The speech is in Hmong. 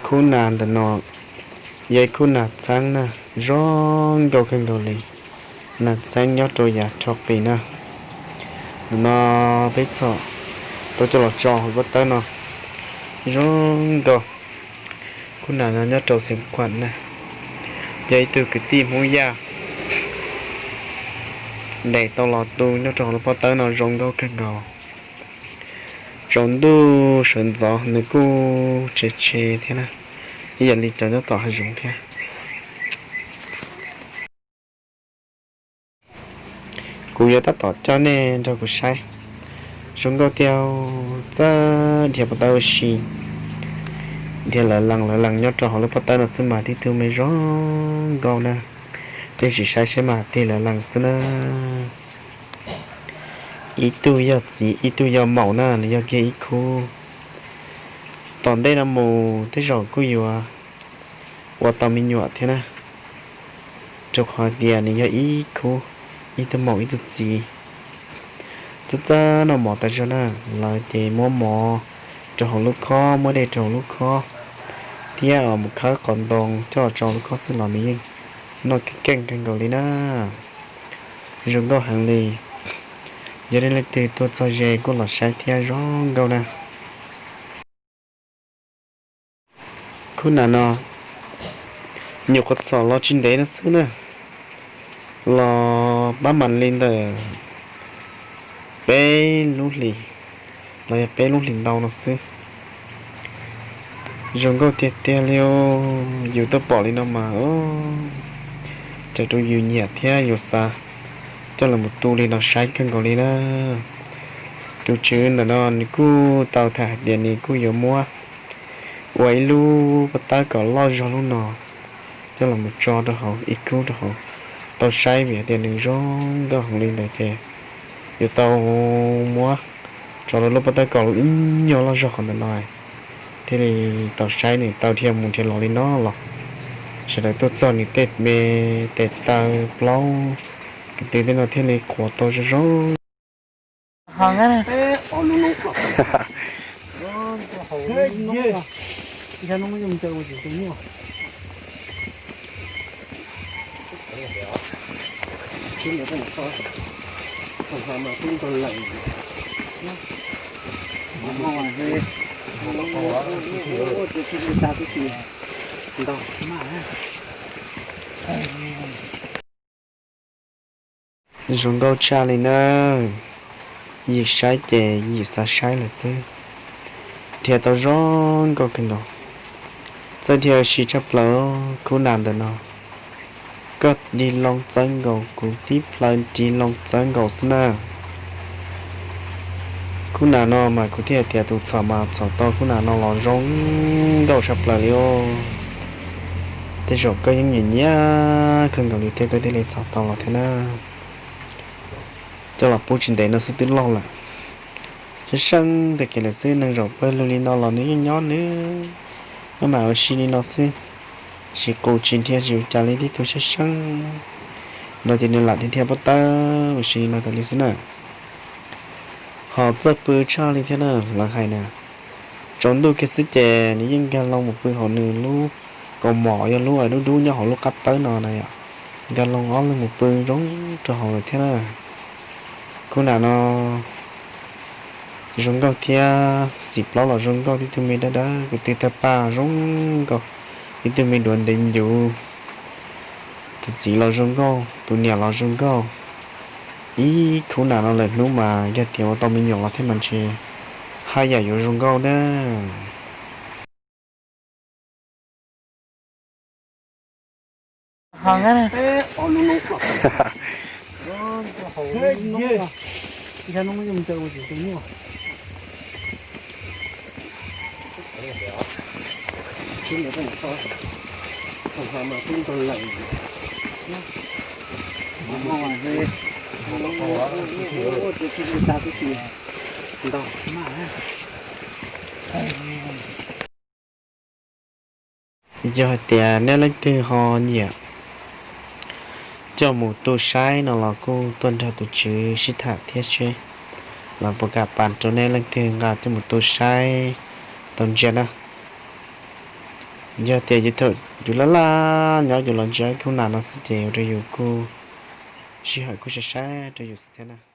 Khub nas ntawm no yog ib khub nas txheeb na, zoo nkauj kawg nkaus li. Nas txheeb nyob rau yav rho qis na. Ntawm no peb txhom tau coj los tso hauv pob tawb no, zoo nkauj. Khub nas no nyob rau Xeev Khuam na, yog ib tug kwv tij Hmoob Yaj daim tau los tu nyob rau hauv lub pob tawb no zoo nkauj kawg nkaus. Tsaus ntuj sawv ntxov nws kuj tshe tshe thiab na, ib yam li cov nyob tom hav zoov thiab. Kuv yuav tab tom coj nej nrog kuv saib. Zoo nkauj tiag, txawj dhia pob tawb ua si, dhia lawv lees lawv lees nyob rau hauv lub pob tawb no xwb mas tib tug me zoo nkauj na. Nej sim saib seb mas tig lawv lees xwb na. Ib tug yog txiv ib tug yog maum na, nws yog kiag ib khub. Tom ntej no mus tej zaum kuj yuav ua tau me nyuam thiab na, rau qhov tias nws yog ib khub, ib tug maum ib tug txiv. Txawj txawj noj mov tas zog na, lawv ces muab mov rau hauv lub khob, muab dej rau hauv lub khob, thiab mus khawb qos ntoo coj los tso lub khob xwb los nws yeej noj keej keej kawg nkaus li na. Zoo nkauj heev li. Yog leej twg tuaj txog ze kuj los saib thiab, zoo nkauj na. Khub nas no nyuam qhuav txhom los tsis ntev no xwb na, los pab mam li ntawm peb lub hlis, los yog peb lub hlis ntau no xwb. Zoo nkauj tiag tiag li os, yus tuaj pom li no mas raws rau yus nyiam thiab yus xav coj los mus tu li no saib kawg nkaus li na. Tus tswv ntawm no nws kuj tau tham hais tias nws kuj yuav muab ua ib lub pob tawb kom loj zog lub no coj los mus tso rau hauv ib khub rau hauv tau saib, vim hais tias nws zoo nkauj heev li ntawd ces yuav tau muab tso rau lub pob tawb kom ib nyuag loj zog qhov ntawm no thiaj li tau saib nws tau dhia mus dhia los li no los sawv daws tuaj txog nws tej me tes taw plaub kwv tw tej no thiaj li qhuav tau zoo zoo. Zoo nkauj tshaj li na. Yim saib ces yim xav saib lawm xwb. Dhia tau zoo nkauj kawg nkaus. Txawj dhia ua si tshaj plaws khub nas ntawm no. Koj ris loo txawv nkaus kuv tib plhaw ris loo txawv nkaus xwb na. Khub nas no mas kuv thiaj hais tias tus txhom mas txhom tau khub nas no los zoo nkauj tshaj plaws li os. Tej zaum koj yeej nyiam nyiam kawg nkaus li thiab koj thiaj li txhom tau los thiab na. Coj los pub tsis ntev no xwb twb loj lawm. Seeb seeb tiag kiag lawm xwb, neeg zaum pawg lug li no los nws yeej nyob nws maj mam ua si li no xwb, tsis qus tsis dhia tsis ua cas li, tib tug seeb seeb no ces nws lam dhia dhia pob tawb ua si li no tas li xwb na. Ho txawj pw tshaj li thiab na, lawv hais na, tsaus ntuj kiag xwb ces nws yeej nkag loo mus pw hauv nws lub kaus mom yog lub dub dub nyob hauv lub qab tawb no na yom. Nkag loo ob leeg mus pw zoo rau hauv lawm thiab na. Khub nas no zoo nkauj thiab, xim plaub los zoo nkauj, tib tug me dawb dawb, kwv tw tawg paj zoo nkauj, tib tug me duav ntev ncuv. Tus txiv los zoo nkauj, tus niam los zoo nkauj. Ib khub nas no lawm hnub mas yog tias ua tau me nyuam los thiab mas ntshe haj yam yuav zoo nkauj na. Yog hais tias nej leej twg ho nyiam coj mus tu saib no los kuj tuaj nrog tus tswv sib tham thiab seb lawv puas kam pab rau nej leej twg nqa coj mus tu saib tau ntsia na. Yog tias yus thaum yus laj laj nyob yus los ntsia khub nas no xwb ces ua rau yus kuj sij hawm kuj sai sai rau yus xwb thiab na.